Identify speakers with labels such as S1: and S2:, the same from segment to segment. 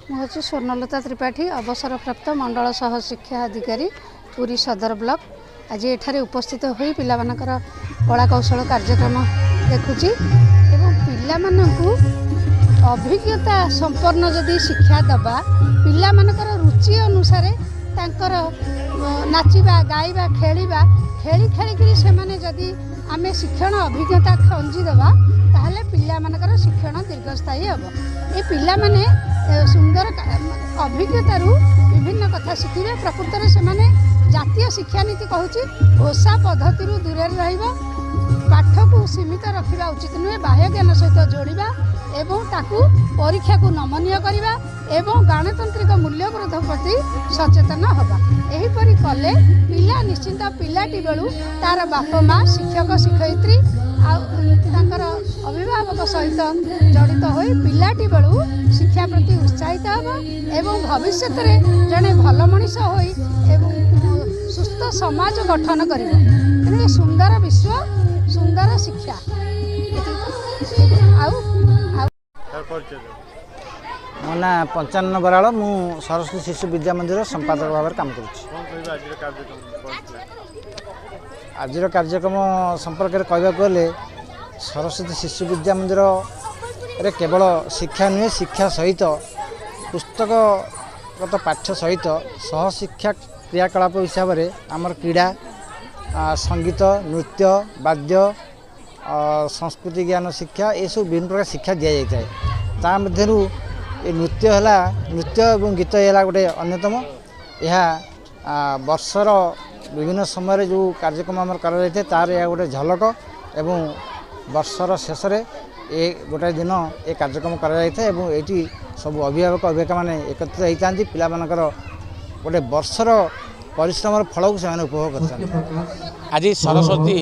S1: ମୁଁ ହେଉଛି ସ୍ୱର୍ଣ୍ଣଲତା ତ୍ରିପାଠୀ, ଅବସରପ୍ରାପ୍ତ ମଣ୍ଡଳ ସହ ଶିକ୍ଷା ଅଧିକାରୀ, ପୁରୀ ସଦର ବ୍ଲକ। ଆଜି ଏଠାରେ ଉପସ୍ଥିତ ହୋଇ ପିଲାମାନଙ୍କର କଳା କୌଶଳ କାର୍ଯ୍ୟକ୍ରମ ଦେଖୁଛି ଏବଂ ପିଲାମାନଙ୍କୁ ଅଭିଜ୍ଞତା ସମ୍ପନ୍ନ ଯଦି ଶିକ୍ଷା ଦେବା, ପିଲାମାନଙ୍କର ରୁଚି ଅନୁସାରେ ତାଙ୍କର ନାଚିବା, ଗାଇବା, ଖେଳିବା, ଖେଳି ଖେଳିକିରି ସେମାନେ ଯଦି ଆମେ ଶିକ୍ଷଣ ଅଭିଜ୍ଞତା ଖଞ୍ଜିଦେବା, ତାହେଲେ ପିଲାମାନଙ୍କର ଶିକ୍ଷଣ ଦୀର୍ଘସ୍ଥାୟୀ ହେବ। ଏ ପିଲାମାନେ ସୁନ୍ଦର ଅଭିଜ୍ଞତାରୁ ବିଭିନ୍ନ କଥା ଶିଖିବେ। ପ୍ରକୃତରେ ସେମାନେ ଜାତୀୟ ଶିକ୍ଷାନୀତି କହୁଛି ଘୋଷା ପଦ୍ଧତିରୁ ଦୂରରେ ରହିବ, ପାଠକୁ ସୀମିତ ରଖିବା ଉଚିତ ନୁହେଁ, ବାହ୍ୟ ଜ୍ଞାନ ସହିତ ଯୋଡ଼ିବା ଏବଂ ତାକୁ ପରୀକ୍ଷାକୁ ନମନୀୟ କରିବା ଏବଂ ଗଣତାନ୍ତ୍ରିକ ମୂଲ୍ୟବୋଧ ପ୍ରତି ସଚେତନ ହେବା। ଏହିପରି କଲେ ପିଲା ନିଶ୍ଚିନ୍ତ ପିଲାଟି ବେଳୁ ତାର ବାପା ମା, ଶିକ୍ଷକ ଶିକ୍ଷୟିତ୍ରୀ ଆଉ ତାଙ୍କର ଅଭିଭାବକ ସହିତ ଜଡ଼ିତ ହୋଇ ପିଲାଟି ବେଳୁ ଶିକ୍ଷା ପ୍ରତି ଉତ୍ସାହିତ ହେବ ଏବଂ ଭବିଷ୍ୟତରେ ଜଣେ ଭଲ ମଣିଷ ହୋଇ ଏବଂ ସୁସ୍ଥ ସମାଜ ଗଠନ କରିବ। ତେଣୁ ଏ ସୁନ୍ଦର ବିଶ୍ୱ, ସୁନ୍ଦର ଶିକ୍ଷା। ଆଉ
S2: ମୋ ନାଁ ପଞ୍ଚାନନ ବରାଳ, ମୁଁ ସରସ୍ୱତୀ ଶିଶୁ ବିଦ୍ୟା ମନ୍ଦିର ସମ୍ପାଦକ ଭାବରେ କାମ କରୁଛି। ଆଜିର କାର୍ଯ୍ୟକ୍ରମ ସମ୍ପର୍କରେ କହିବାକୁ ଗଲେ, ସରସ୍ୱତୀ ଶିଶୁ ବିଦ୍ୟା ମନ୍ଦିରରେ କେବଳ ଶିକ୍ଷା ନୁହେଁ, ଶିକ୍ଷା ସହିତ ପୁସ୍ତକଗତ ପାଠ୍ୟ ସହିତ ସହଶିକ୍ଷା କ୍ରିୟାକଳାପ ହିସାବରେ ଆମର କ୍ରୀଡ଼ା, ସଙ୍ଗୀତ, ନୃତ୍ୟ, ବାଦ୍ୟ, ସଂସ୍କୃତି ଜ୍ଞାନ ଶିକ୍ଷା, ଏସବୁ ବିଭିନ୍ନ ପ୍ରକାର ଶିକ୍ଷା ଦିଆଯାଇଥାଏ। ତା ମଧ୍ୟରୁ ଏ ନୃତ୍ୟ ହେଲା, ନୃତ୍ୟ ଏବଂ ଗୀତ ହେଲା ଗୋଟେ ଅନ୍ୟତମ। ଏହା ବର୍ଷର ବିଭିନ୍ନ ସମୟରେ ଯେଉଁ କାର୍ଯ୍ୟକ୍ରମ ଆମର କରାଯାଇଥାଏ, ତା'ର ଏହା ଗୋଟେ ଝଲକ ଏବଂ ବର୍ଷର ଶେଷରେ ଏ ଗୋଟାଏ ଦିନ ଏ କାର୍ଯ୍ୟକ୍ରମ କରାଯାଇଥାଏ ଏବଂ ଏଇଠି ସବୁ ଅଭିଭାବକ ଅଭିଭାବିକାମାନେ ଏକତ୍ରିତ ହେଇଥାନ୍ତି। ପିଲାମାନଙ୍କର ଗୋଟେ ବର୍ଷର ପରିଶ୍ରମର ଫଳକୁ ସେମାନେ ଉପଭୋଗ କରିଥାନ୍ତି।
S3: ଆଜି ସରସ୍ୱତୀ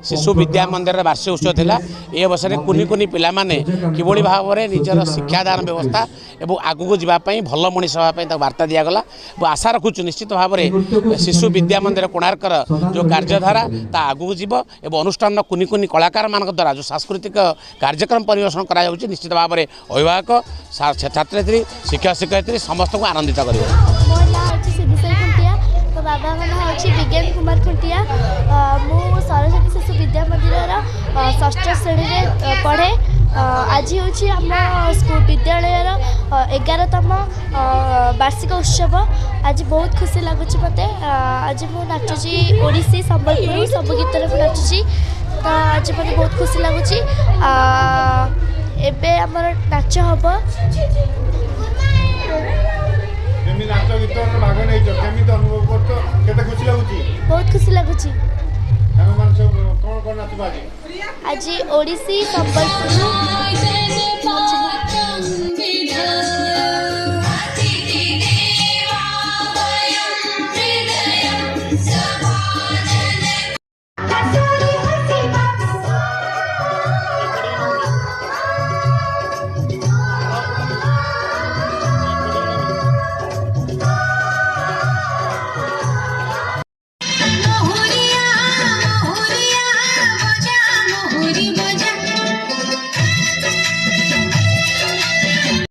S3: ଶିଶୁ ବିଦ୍ୟା ମନ୍ଦିରର ବାର୍ଷିକ ଉତ୍ସବ ଥିଲା। ଏ ଅବସରରେ କୁନି କୁନି ପିଲାମାନେ କିଭଳି ଭାବରେ ନିଜର ଶିକ୍ଷାଦାନ ବ୍ୟବସ୍ଥା ଏବଂ ଆଗକୁ ଯିବା ପାଇଁ, ଭଲ ମଣିଷ ହେବା ପାଇଁ ତାକୁ ବାର୍ତ୍ତା ଦିଆଗଲା ଏବଂ ଆଶା ରଖୁଛୁ ନିଶ୍ଚିତ ଭାବରେ ଶିଶୁ ବିଦ୍ୟା ମନ୍ଦିର କୋଣାର୍କର ଯେଉଁ କାର୍ଯ୍ୟଧାରା ତା ଆଗକୁ ଯିବ ଏବଂ ଅନୁଷ୍ଠାନର କୁନି କୁନି କଳାକାରମାନଙ୍କ ଦ୍ୱାରା ଯେଉଁ ସାଂସ୍କୃତିକ କାର୍ଯ୍ୟକ୍ରମ ପରିବେଷଣ କରାଯାଉଛି, ନିଶ୍ଚିତ ଭାବରେ ଅଭିଭାବକ, ଛାତ୍ରଛାତ୍ରୀ, ଶିକ୍ଷକ ଶିକ୍ଷୟିତ୍ରୀ ସମସ୍ତଙ୍କୁ ଆନନ୍ଦିତ କରିବ।
S4: ମୋ ନାଁ ହେଉଛି ସିଦ୍ଧିସାଇ ଖୁଣ୍ଟିଆ, ମୋ ବାବାଙ୍କ ନାଁ ହେଉଛି ବିଜ୍ଞାନ କୁମାର ଖୁଣ୍ଟିଆ। ମୁଁ ସରସ୍ୱତୀ ଶିଶୁ ବିଦ୍ୟା ମନ୍ଦିରର ଷଷ୍ଠ ଶ୍ରେଣୀରେ ପଢ଼େ। ଆଜି ହେଉଛି ଆମ ସ୍କୁଲ ବିଦ୍ୟାଳୟର 11ତମ ବାର୍ଷିକ ଉତ୍ସବ। ଆଜି ବହୁତ ଖୁସି ଲାଗୁଛି ମୋତେ। ଆଜି ମୁଁ ନାଚୁଛି ଓଡ଼ିଶୀ, ସମ୍ବଲପୁରୀ, ସବୁ ଗୀତରେ ମୁଁ ନାଚୁଛି, ତ ଆଜି ମୋତେ ବହୁତ ଖୁସି ଲାଗୁଛି। ଏବେ ଆମର ନାଚ ହେବ।
S5: କେମିତି ନାଚ ଗୀତରେ ଭାଗ ନେଇଛ, କେମିତି ଅନୁଭବ କରୁଛ, କେତେ ଖୁସି ଲାଗୁଛି?
S4: ବହୁତ ଖୁସି ଲାଗୁଛି।
S5: ସାଙ୍ଗମାନେ ସବୁ କ'ଣ କ'ଣ ନାଚିବ ଆଜି?
S4: ଆଜି ଓଡ଼ିଶୀ, ସମ୍ବଲପୁରୀ